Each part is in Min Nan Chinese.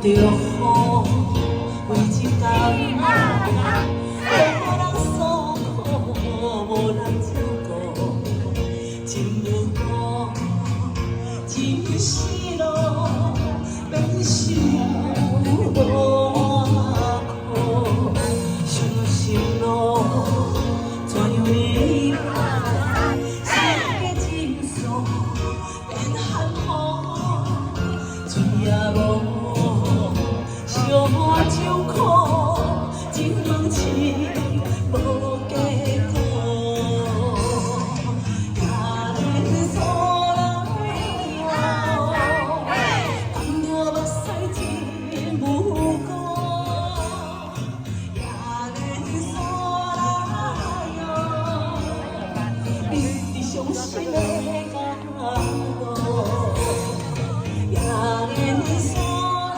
著雨，規一工，無人訴苦，無人照顧，真無辜，真失落，變心無外苦，傷心路怎樣離開？世界真傻，變寒雨，水也無，燒酒苦，真問情無結果。也連煞來喲，乾著目屎真無辜。也連煞來喲，你佇傷心的角落。也連煞來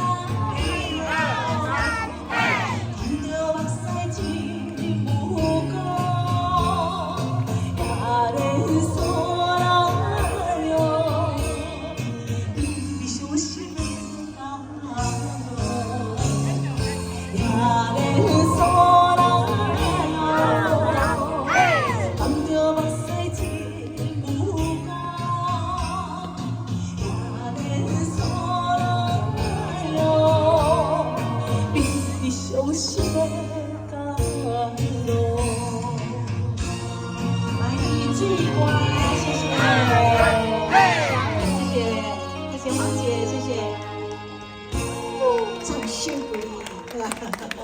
喲，乾著目屎真無辜。也連煞來喲，你佇傷心的角落。也連煞來喲，乾著目屎真無辜。也連煞來喲，你佇傷心的角落。來，水歌，謝謝，謝謝，謝謝黃姐，謝謝。掌聲鼓勵。